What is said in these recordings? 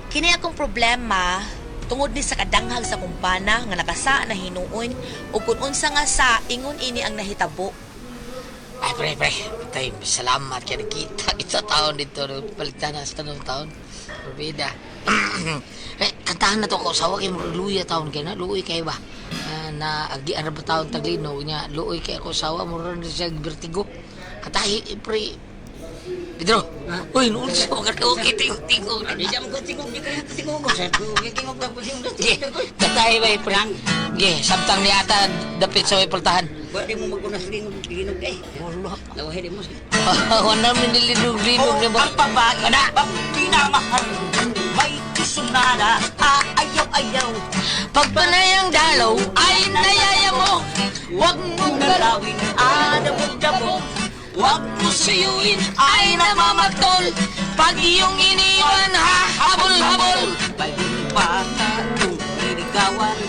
Kini akong problema tungod ni sa kadanghag sa kumpana nga nakasa na hinuon ug kun unsa nga sa ingon ini ang nahitabo. Ay, pre, pre. Tay, salamat kay nakita kita taon dito. Palitan na sa tanong taon. Bida. Eh, kantahan na to ko. Sawa kay murag luya taon kay na. Luoy kay ba? Ah, na agian ra ba taon taglino nya luoy kay ako sawa murag na siya vertigo. Katahi, eh, pre. Pedro. Uy, noon siya ka okay tingog tingog. Di siya mo tingog, di ko tingog ko. Sir, tingog ko tingog. Ge, katahi ba, pre? Ge, samtang ni ata dapit sa way pultahan. Pwede mo magunas linog linog eh. Wala. Lawahin mo. Wala man nilinog-linog na ba? Ang babae Ana! bang pinamahal, may kisunada, ah, ayaw ayaw. Pagpanayang dalaw ay nayaya mo. Huwag mong galawin, Galawin, ah, dabog-dabog. Huwag mo suyuin ay namamaktol. Pag iyong iniwan, hahabol-habol. Bagong bata kong niligawan,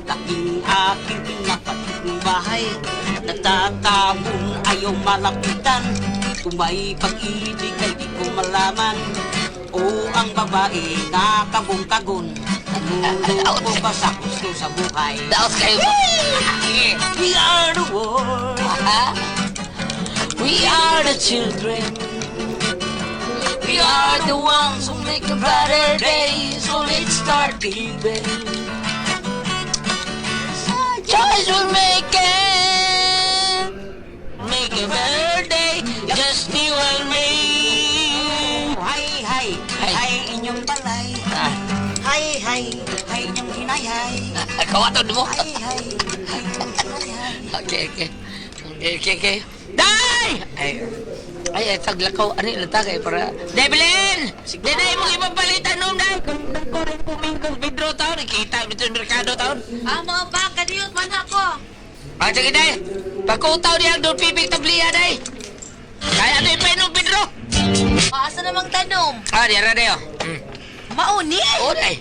laking aking pinapatid bahay. Nagtatabon ayaw malapitan. Kung may pag-ibig ay di ko malaman. O ang babae na kabong-kagon, naluloko ba sa gusto sa buhay? Daos kayo mo. We are the world. We are the children. We are the ones who make a better day. So let's start giving. Choice will make it. Make a better day. Just you and me. Hay, hay, Hay. hay inyong balay. Ah, Hay, hay, hay inyong hinayhay. kawaton mo. Hay, hay, hay inyong hinayhay. Okay. Okay. Day! Ay, ay, ay, taglakaw. Ano yung tagay para... Day, Belen! Day, day, mong ipapalitan nung day! Kung ko rin pumingkong Pedro taon, kita dito sa merkado taon. Ah, mga ba, kadiyot man ako. Ah, sige, day! Pagkutaw niya, doon pibig tabliya, day! Kaya ano yung painom, Pedro? Asa namang tanom? Ah, di, ara, day, oh. Mauni? Oo, day.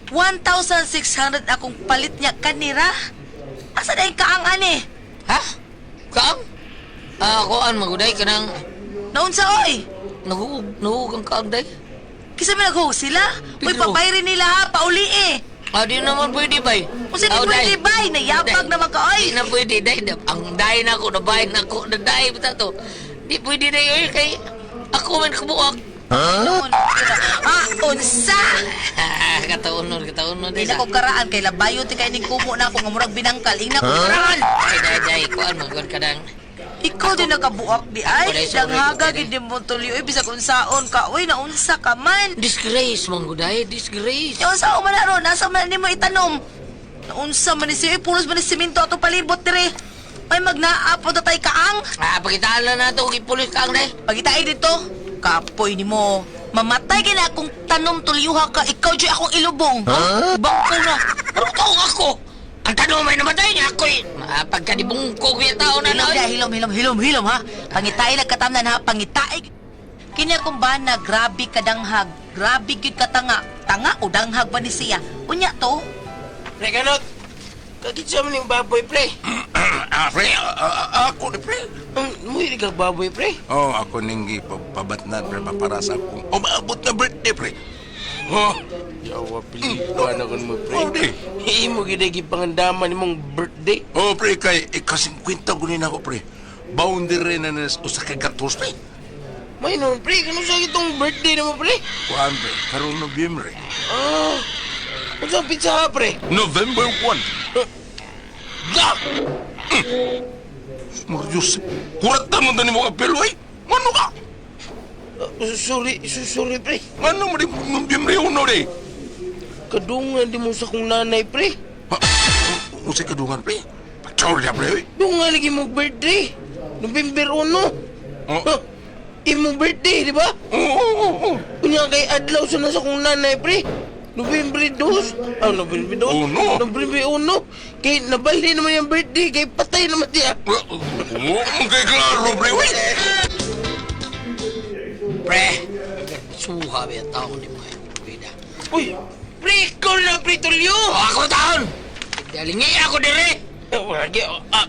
1,600 akong palit niya kanira. Asa na yung kaang ani? Ha? Kaang? Ah, kuan, maguday ka ng... Naunsa oy? Nahuog, nahuog ang kaang, day. Kisa may naghuog sila? Uy, Pedro. pabayri nila ha, pauli eh. Ah, di naman pwede, bay. Kung sino Ah, pwede day. bay, nayabag Day. naman ka oy. Di na pwede, day. Ang day na ako, nabay na ako, naday ba to? Di pwede na yun, kay ako man kabuak. Noon, ah, unsa? Kataon nun, kataon nun. Di na ko karaan kay labayo ti kay ning kumo na ako nga murag binangkal. Ingna ko karaan. Ay, day, day, kuan man, kuan ka nang. Ikaw din nakabuak di ay. Ako day, sorry, Danghaga sorry. gid mo tuloy oy bisag unsaon ka oy naunsa ka man. Disgrace, man guday, disgrace. Ya unsa man na ron, nasa man nimo itanom. Naunsa man ni siya, pulos man ni simento ato palibot dire. Ay magnaa po tay kaang. Ah, pakitaan lang na ito, ipulis ka ang day. Pagitaay dito, kapoy nimo. Mamatay gid na akong tanom tulyuha ka, ikaw jud akong ilubong. Huh? Bangko na. Ano taong ako? Ang tanong may namatay niya ako'y. Ah, pagkadibungkog yung tao na Hilom na. na, hilom, hilom, hilom, hilom ha. Pangitay lang katamnan ha, pangitay. Kini akong bana, grabe kadanghag, grabe gyud katanga. Tanga o danghag ba ni siya? Unya to, Pre, kanot. Kakitsa mo ning baboy, pre. Ah, pre, ako ni pre. Muhiri kag baboy, pre. Oh, ako ning gipabatnan pre para sa akong umaabot na birthday pre. Oh, Yawa, pilipan ako mo, pre. Oh, di. Imo gid ay gipangandaman imong birthday. Oh pre, kay ika-50 ko ni nako pre. Boundary na na usa ka gatos pre. May noon, pre. Kano sa itong birthday na mo, pre? Kuan pre, karong Nobyembre. Ah, unsa ang pizza ha, pre? November 1. Ga! Marius, kurat na mo ni mo kapelo ay. Ngano ka? Ah, sorry, sorry, pre. Ngano mo di Nobyembre 1 di? Kadungan di mo sa kong nanay, pre. Ha? Unsay kadungan pre? Pachorya pre. Oy. Dungan lagi mo birthday. November 1. Oh. Ha, imong birthday, di ba? Oo, oo. Unya kay adlaw sa nasa kong nanay, pre. November 2. Ah, November 2. Uno. November 1. Kay nabali naman yung birthday, kay patay naman siya. Oo, kay klaro pre. Uy. Pre, suha ba yung tao ni mga bida. Uy, pre, ikaw na pre, tulyo. Oh, ako taon! Dalingi ako dire! Oh, lagi, oh, ah,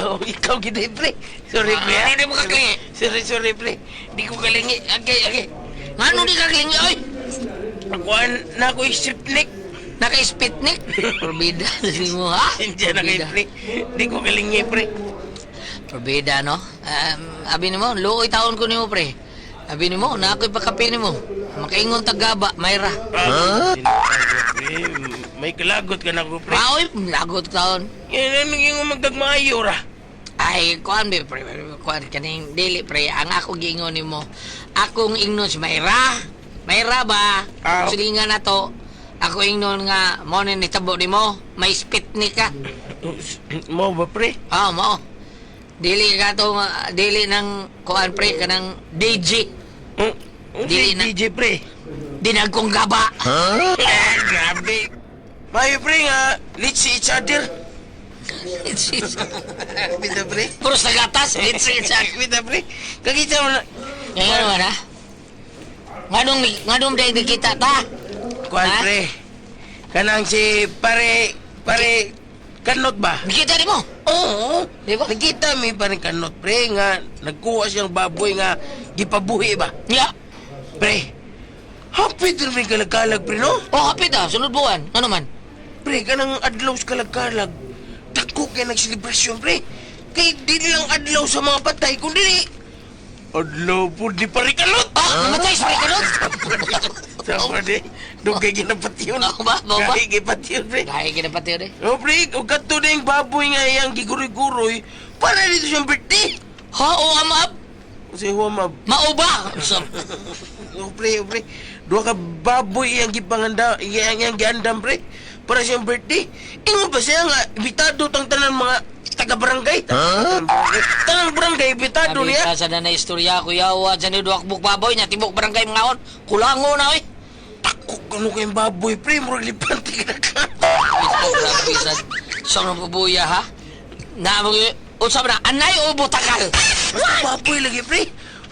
oh, ikaw gid eh, pre. Sorry, pre. Ah, ah. hindi mo kakalingi. Sorry, sorry, pre. Di ko kalingi. Okay, okay. Ngano di ka kalingi, oy? Kuan na ako isipnik. Naka-spitnik? Probida mo, ha? Hindi na kay Probida. pre. Di ko kalingi pre. Probida, no? Abi nimo, luoy taon ko nimo, pre. Abi nimo, na ako'y pakape nimo. Makaingon tagaba, mayra. Huh? Pre, may kalagot ka na ko pre. Maoy, lagot taon. Yan ang naging magdagmaayo ra. Ay, kuan be, pre, kuan kaning dili pre, ang ako giingon nimo. Akong ingnon si Mayra. Mayra ba? Ah. Silingan na to. Ako ingnon nga mo ni nitabo nimo, may spitnik ka. Mo ba pre? Ah, mo. Dili ka to, dili ng kuan pre kanang DJ. Hmm? Dili na. DJ pre. Dinag kong gaba. Ah, grabe. Mayo pre nga, let's see each other. Bida pre. Puros na gatas, it's Bida pre. Kakita mo na. Ngayon naman ha? Nganong nganong dahil nakita ta? Kuan Ha? pre. Kanang si pare, pare, kanot ba? Nakita nimo? Oo. Di ba? Nakita mi pare kanot pre nga nagkuha siyang baboy nga gipabuhi ba? Ya. Pre, hapit rin may kalagkalag pre no? Oh, hapit ah, sunod buwan. Ano man? Pre, kanang adlaw sa kalagkalag, dako kay nagselebrasyon pre. Kay di lang adlaw sa mga patay, kundi adlaw po di pare kanot. Ah, namatay sa kanot. Sama di, dugay ginapatyon. Mao ba? Mao ba? Gay gipatyon pre. Dahil kinapatay rin. Oh, pre, ug kadto na yung baboy nga iyang giguroy-guroy para dito siyang birthday. Ha, o amab? Si Huamab. Mauba! So, Oh, pre, oh, pre. Duha ka baboy iyang gipanganda, iyang iyang giandam, pre. Para siyang birthday. Ingon pa siya nga, ibitado tang tanan mga taga-barangay. Huh? Tanang barangay, ibitado niya. Sabi sa na istorya, kuya, wa, dyan yung duwakbuk baboy niya, tibok barangay mga on. Kulango na, oy. Takok ano kayong baboy, pre. Murag lipante ka na ka. Grabe sa sa mga babuya, ha? Na, unsa ba na, anay o butakal? Basta baboy lagi, pre.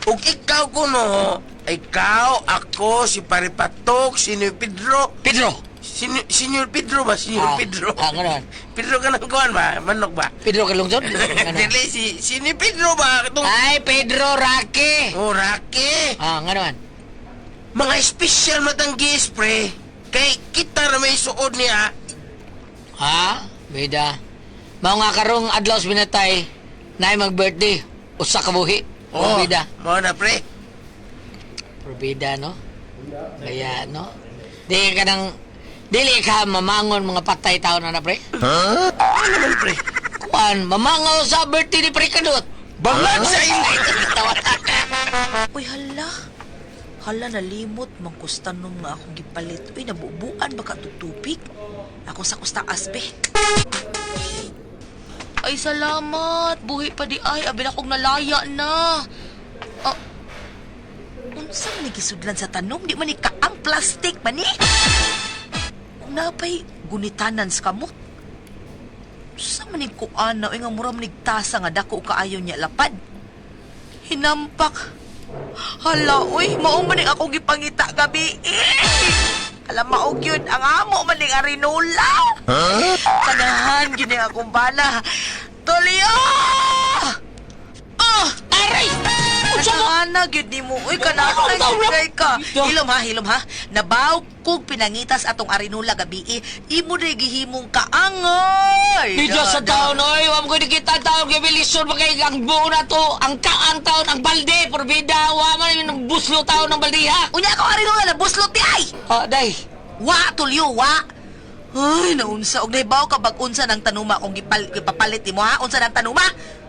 Ug ikaw ko, no. Ikaw, ako, si Pare Patok, si Senyor Pedro. Pedro! Senyor Pedro ba? Senyor Ah, Pedro. Ah, ganun. Pedro ka ng kuwan ba? Manok ba? Pedro Kalungson? Ganun. Dili, si ni Pedro ba? Itong... Ay, Pedro Rocky! Oh, Rocky! Ah, ganun. Mga espesyal matanggis, pre. Kay kita na may suod niya. Ha? Bida. Mao nga karong adlaw sa binatay, naay mag-birthday, usa ka buhi. Oh, bida. Mao na, pre. Probida, no? Kaya, no? Di ka nang... Dili ka mamangon mga patay tao na na, pre. Ano naman, pre? Kuan, mamangaw sa birthday ni pre Kanot. Bangag sa imo! Uy, hala. Hala, nalimot. Mangkustanom nga akong gipalit. Uy, nabubuan baka tutupig. Ako sa kustaas, be. Ay, salamat. Buhi pa di ay. Abi na kong nalaya na. Ah, unsa man ni gisudlan sa tanom? Di man ni kaang plastic man ni. Napay gunitanan sa kamot. Sa man ni kuan na, uy, nga mura man ni tasa nga dako kaayo niya lapad. Hinampak. Hala, uy, mao man ning akong gipangita gabi. Eh! Alam maog yun, ang amo man ning arinola. Huh? Kanahan gyud ning akong bana. Tulio! Ah! Aray! Kanahan na gyud nimo. Uy, kanahan Ano, gyud kay ka. Ito. Hilom ha, hilom ha. Nabaw kog pinangitas atong arinola gabi. Eh. Imo na gihimong kaangoy. Dito sa taon, oy, wa mo ko nakita taon kay bilisod pa kay ang buo na to, ang kaang taon, ang balde, probida, wa man yung buslo taon ng baldeha. Unya ako arinola na buslot di ay. Ah, day. Wa, tulyo, wa. Ay, naunsa. Og nahibaw ka bag unsa ng tanuma kung gipapalit nimo ha? Unsa ng tanuma?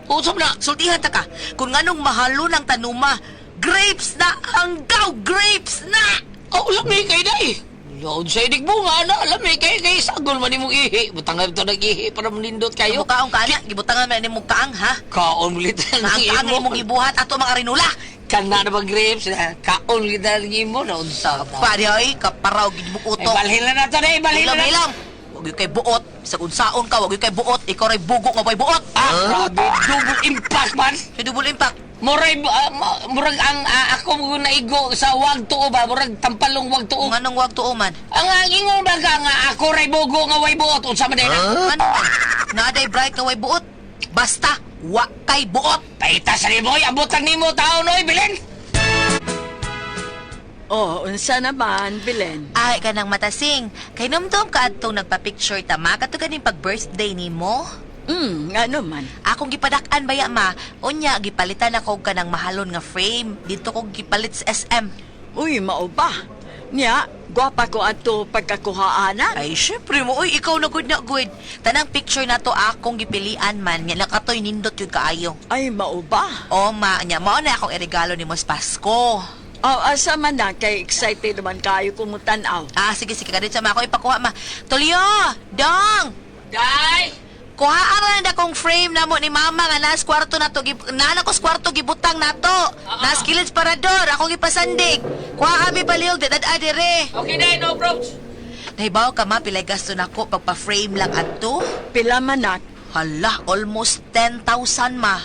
Usap na. Sultihan ta ka. Kung nganong mahalo ng tanuma, grapes na hanggaw, grapes na! Oh, lami kay day. Load sa inig bunga na, lami kay kay sagol man imong ihi. Butang ito nag-ihi para manindot kayo. Kaon ka na, gibutangan man nimong kaang ha. Kaon ulit ang Kaang kaang imo. imong gibuhat ato mga arinula. Kana na bang grapes na kaon ulit ang imo na unsa ta. Pari ay kaparaw gid mo Ay, utok. balhin na nato day, balhin Hilom na. nato. hilom. Wag yun kay buot. Bisag unsaon ka, wag yun kay buot. Ikaw ray bugo nga way buot. Ah, grabe, double impact man. May double impact. Muray, murag ang ako mo naigo sa wag tuo ba, murag tampalong wag tuo. Nganong wag tuo man? Ang ingon ba ka nga ako ray bugo nga way buot unsa man na? Ano man? Naday bright nga way buot. Basta wa kay buot. Paita sa nimo, abot lang nimo taon oy, bilin. Oh, unsa naman, Belen? Ay, kanang matasing. Kay numdum ka adtong nagpa-picture ta ma kato ganing pag-birthday nimo. Ano man. Akong gipadak-an baya ma. Unya gipalitan ako og kanang mahalon nga frame. Dito ko gipalit sa SM. Uy, mao ba? Nya, gwapa ko adto pagkakuhaana. Ay, syempre mo. Uy, ikaw na good na good. Tanang picture na to akong gipilian man. Nya nakatoy nindot yun kaayo. Ay, mao ba? O ma, nya mao na akong iregalo ni Mos Pasko. Oh, asa man na kay excited naman kayo kumutan-aw. Ah, sige, sige. Kadit sa ma ako ipakuha ma. Tulyo! Dong! Day! Kuha ara na akong frame namo ni mama nga nas kwarto na to nana ko sa kwarto gibutang nato. Nas kilid parador akong ipasandig. Kuha abi palihog dad dire. Okay, Day, no probs. Nahibaw ka ma pilay gasto nako pagpa-frame lang adto. Pila man na, Hala, almost 10,000 ma.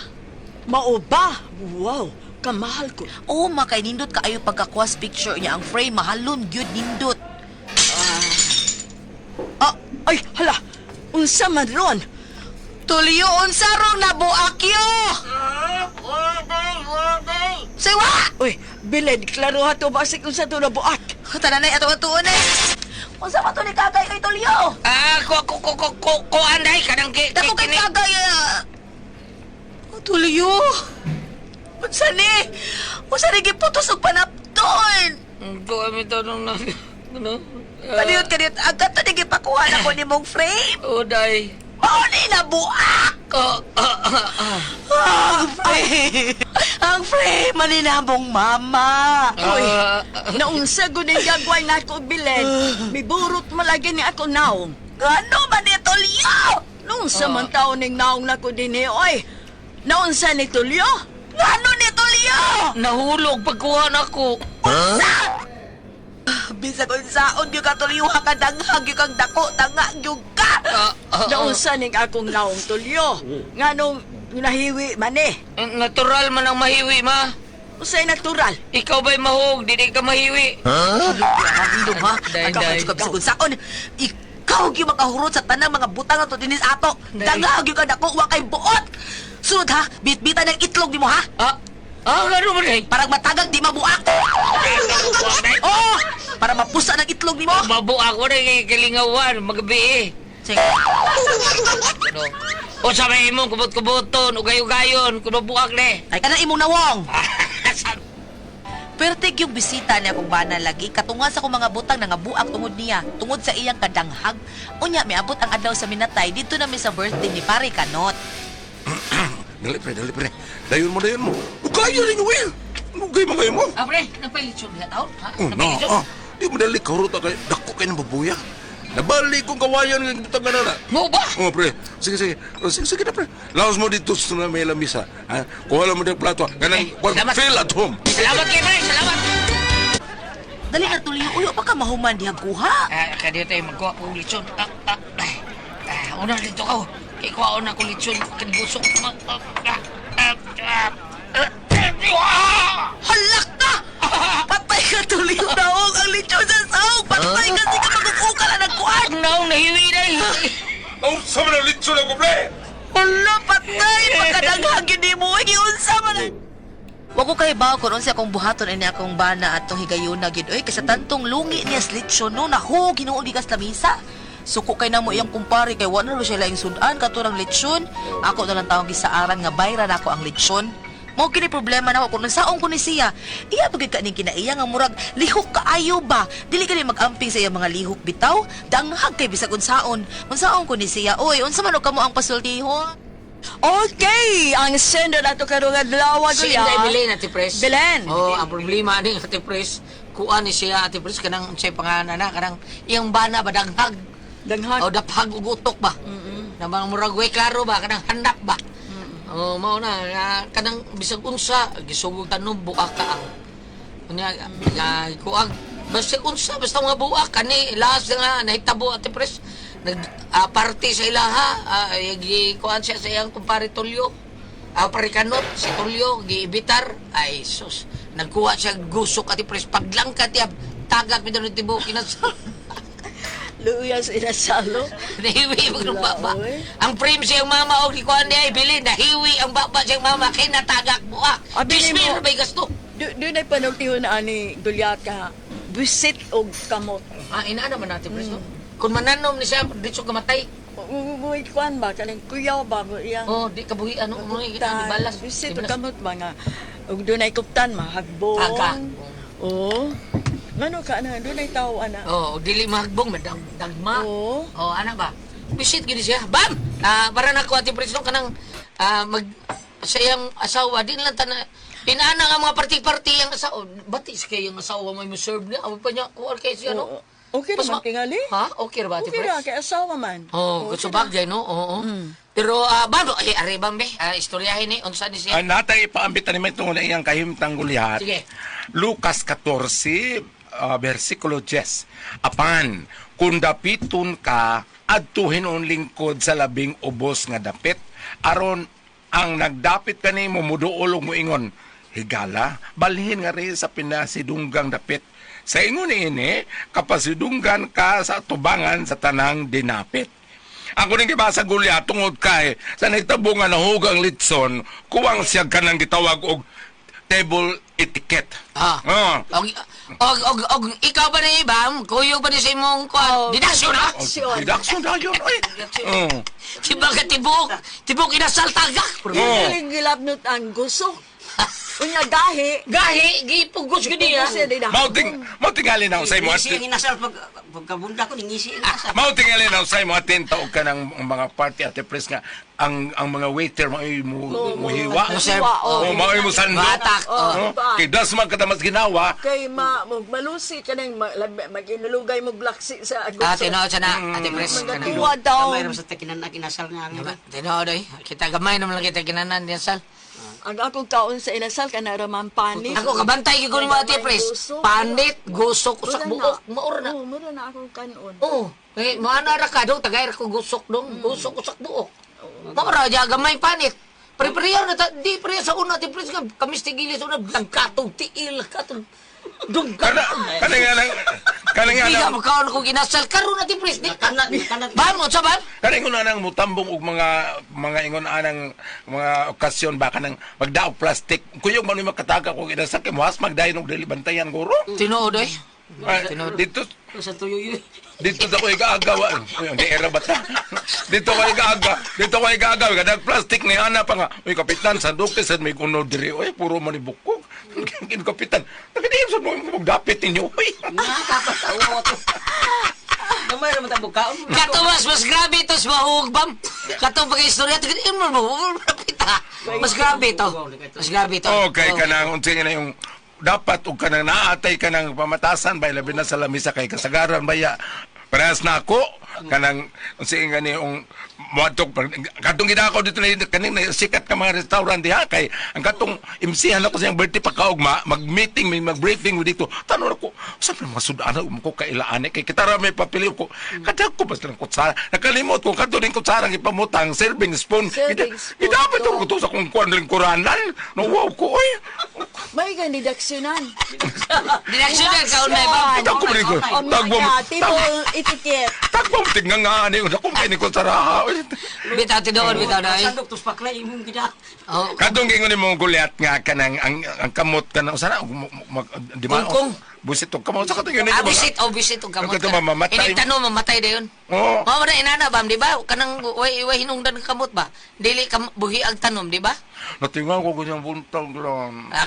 mao ba? Wow, kamahal ko. Oh, ma kay nindot kaayo pagkakuha sa picture niya ang frame mahalon gyud nindot. Ah, Ay, hala, unsa man ron? Tulyo unsa rong nabuak yo? Siwa! Uy, Belen, klaro ha to basig unsa to nabuak. Tananay ato atuon eh. Unsa man to ni kagay kay Tulyo? Ah, ko ko ko ko ko ko anday kanang ki Dako kay kini- kagay. Ah. Oh, Tulyo. Unsa ni? Unsa ni giputos og panapton? Ko kami tanong na ano? Kaniyot kaniyot agad to ni gipakuha na ko nimong frame. Oh, Day. Mao ni nabuak. Oh, ah, ah, ah. Ang frame. Ang frame maninamong mama. Uy, Ah, naunsa gud ning gagway nako, Belen. Miburot malagi ni ako naong. Ngano man ni Tulyo? Naunsa man taon ning naong nako dinhi, oy. Naunsa ni Tulyo? Ngano ni Tulyo? Nahulog pagkuha nako. Bisag unsaon gyud ka Tulyo ha ka danghag gyud kang dako tanga gyud ka. Ah, ah, ah. Naunsa ning akong naong Tulyo? Nganong nahiwi man eh. Natural man ang mahiwi, ma. Usay natural. Ikaw ba'y mahog? Dili ka mahiwi. Hangdong ha. Day, Ikaw day. ka bisag unsaon. Ikaw gyud makahurot sa tanang mga butang ato dinis ato. Day. Danghag gyud ka dako wa kay buot. Sunod ha, bitbita ng itlog nimo ha. Ah, ah, gano man eh. Parang matagag di mabuak. Oh, para mapusa ng itlog nimo. Mabuak ko na kay kalingawan, magabi eh. Sige. Ano? O sa may imong kubot-kuboton, ugay-ugayon, kung mabuak na eh. Ay kanang imong nawong. Sa- Pertig yung bisita niya kung bana lagi, katungan sa kong mga butang nangabuak tungod niya, tungod sa iyang kadanghag. Unya, miabot ang adlaw sa minatay, dito na mi sa birthday ni Pare Kanot. Dali pre, dali pre. Dayon mo, dayon mo. Ugayo ninyo eh. Ugay mo kayo mo. Ah, pre, napahilitsyon niya taon? Ha? Oh, no. Napahilitsyon? Ah, di mo dali kahurot kay dako kay ng babuya. Nabalik kong kawayan ng butang na. Mo ba? Oh, pre. Sige, sige. Oh, sige, sige na, pre. Laos mo dito sa may lamisa. Ha? Kuha lang mo ng plato. Ganang, Eh, salamat. feel at home. Salamat kay pre, salamat! Dali na tuloy, uyo pa ka mahuman dihang kuha. Ah, kaya tayo magkuha po litsyon. Ah, ah, ah, ah, una dito ka. Kay kuha na ko litsyon. Kanibusok. Ah, ah, ah, ah, ah, ah, ah. Halak ka! Patay ka tuloy naog ang lechon sa sahog. Patay ka, di ka magukuka na nagkuhan. Ang naong nahiwi na eh. Oh, sa mga litso lang ko, pre. Hala, patay! Pagkadanghag yun ni mo, ay giunsa man ang- Wa ko kay bawo kung unsa akong buhaton ini akong bana atong higayuna gid oy kasi tantong lungi niya sa lechon no naho Ginoo gikas lamisa. Suko kay namo iyang kumpare kay wa na ro siya laing sudan katurang lechon. Ako na lang tawag gisaaran nga bayra nako ang lechon. Mao kini problema nako kung unsaon ko ni siya. Iya ba gid ka ning kinaiya nga murag lihok kaayo ba? Dili kani mag-amping sa iyang mga lihok bitaw. Danghag kay bisag unsaon. Unsaon ko ni siya oy unsa man og kamo ang pasultihon? Okay, ang sender nato karong adlaw Si Kuya. Inday Belen, Ate Pres. Belen. Oh, ang problema ni Ate Pres, kuan ni siya Ate Pres kanang unsay pangalan na kanang iyang bana ba danghag. Danghag. O daphag ug utok ba. Na mga murag way klaro ba kanang hanap ba. Oh, mao na nga, kanang bisag unsa gisugog tanom buak ka ang. Unya nga kuag basta unsa basta mga buak kani last nga nahitabo Ate Pres nag party sa ilaha gi kuan siya sa iyang kumpare Tulyo. Ah, parikanot, si Tulyo, giibitar. Ay, sus. Nagkuha siya gusok at pres. Paglangkat niya, tagak mi doon tibo kinas. Luya sa inasalo. Nahiwi ang Wala, baba. oy. Ang frame siyang mama og gikuan niya, ay bilin, nahiwi ang baba siyang mama kay natagak buak. Abi Bismil nimo. ba'y gasto? Doon ay panultihon na ani Gulyat ka. Busit og kamot. Ah, inaana man natin, Pres, no? Kung mananom ni siya, dito kamatay. Uy, kuan ba kanang kuyaw ba mo iyang Oh, di kabuhi ano, mo kuptan. balas. Busit og kamot ba nga. Ug doon ay kuptan mahagbong. Aga. Oo. Ngano ka na doon ay tao ana. Oh, dili mahagbong, madang dagma. Oo. Oh, ana ba? Bisit gid siya. Bam! Ah, para na ko ati Pres, no, kanang mag sa iyang asawa di lang tana inaana nga mga party-party ang asawa. Bati sa kay ang asawa may mo serve niya. Aw pa niya kuan kay siya no. Oo. Okay Mas naman tingali. Ha? Okay ra ba ati Okay Pres? ra kay asawa man. Oh, Okay okay ra. bagay no. Oo. Pero bam, ay ari bam be, istoryahin ni unsa ni siya. Ang natay ipaambit ni may tungod na iyang kahimtang gulyat. Sige. Lucas 14, versikulo 10. Apan, kung dapiton ka, adtuhin ang lingkod sa labing ubos nga dapit. Aron, ang nagdapit kanimo muduol ug moingon, higala, balhin nga rin sa pinasidunggang dapit. Sa ingon niini, kapasidunggan ka sa tubangan sa tanang dinapit. Ako ning gibasa gulya tungod kay sa nahitabo nga nahugang litson, kuwang siya kanang gitawag og table etiquette. Ah. Oh. Og, og, og, og, ikaw ba ni Bam? Kuyog ba ni sa imong kuan? Oh. Deduction ha? Action. Deduction dayon oy. Oh. Si baga tibok, tibok inasal tagak. Oh. Dili gilabnot ang gusok. Unya gahi. Gahi, gipugos gid niya. Siya din na. Mao tingali na usay mo Ngisi ang inasal pag pagkabunda ko ngisi ang inasal. Mao tingali na usay mo atento og kanang mga party at press nga ang mga waiter mao mo muhiwa. Mo serve. Oh, mao mo sandok. Matak. Oh. Oh, kay das man kada mas ginawa. Kay ma mo malusi ka nang maginulugay mo glaksi sa gusok. Ah, tinuod siya na, Ate Pres. Kanang- Magatuwa daw. Kamay ra sa takinan inasal nga ang iba. Tinuod oy. Kita gamay naman lang kita ginanan niya sal. Ang akong kaon sa inasal kana ra man panit. Ako kabantay gyud ko nimo Ate Pres. Panit, gusok usak buok, maor na. Oo, mura na akong kanon. Oo. Eh, maana ra ka dong, tagay ra ko gusok dong, gusok usak buok. Maora ja gamay panit. Pre-preyaw na ta, di pre sa una, di pre sa kami tigili sa una, katong tiil, katong dong Kana kana nga nang kana nga Di ka nang makaon ko ginasal karon na di pres di. Kanan kanan. Bam, unsa bam? Kana ingon anang mutambong og mga ingon anang mga okasyon ba kanang magdaog plastic. Kuyog man makataga kog inasal kay moas magdayon og dili bantayan guro. Tinuod oy. Ah, dito Sa tuyo yun. dito sa ko igaagawa. Uy, ang era ba ta? Dito ko igaaga. Dito ko igaaga. Kadag plastic ni ana pa nga. Uy, kapitan, sandok sad may kuno diri. Uy, puro man ni bukog. Kin kapitan. Nagadiim sa mo dapit ninyo. Uy. Nakakatawa to. Gamay ra man ta bukaon. Kato mas grabe to sa mahug bam. Kato pag istorya to mo mo pita. Mas grabe to. Mas grabe to. Okay, kanang unsa nga na yung dapat og kanang naatay kanang pamatasan bay labi na sa lamisa kay kasagaran baya parehas na ako kanang unsa nga ni yung moadtok katong gidako dito na kaning na sikat ka mga restaurant diha kay ang katong MC-han ako sa iyang birthday pagkaugma mag-meeting may mag-briefing mo dito tanong ako sa mga sudan ko kailaan kay kita ra may papili ko kadag ko basta ng kutsara nakalimot ko kadto ning kutsara ang ipamutang serving spoon. Serving spoon, Gidapat to. ko to sa kung kuan lingkuranan no wow ko oy. May ganidaksyonan. Direksyon na kaon na bam. Tagpo mo ko. Oh, Tagpo mo. Table etiquette. Tagpo mo tingnan nga ani ko kung kay ni kutsara. Bitaw tinuod bitaw na oy. Sandok tos paklay imong gida. Oh, Kadtong gingon nimo gulyat nga kanang ang kamot kanang usara di ba? Kungkong. Busit og kamot sa katong yun. Ah, bisit, oh, bisit og kamot. Kato mamamatay. Inig tanong, mamatay dayon. Oo. Mao na inana bam, di ba? Kanang way hinungdan ng kamot ba? Dili ka buhi ang tanom, di ba? Natingan ko ganyang buntag lang. Ah,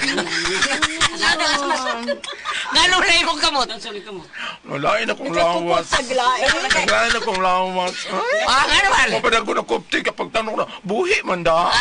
Ngano na imong kamot? Sa kamot. Nalain akong Nakakupot lawas. sa glae. Nalain akong lawas. Ay. Ah, ngano man? Mapadag ko na kupti kapag tanong na, buhi man da.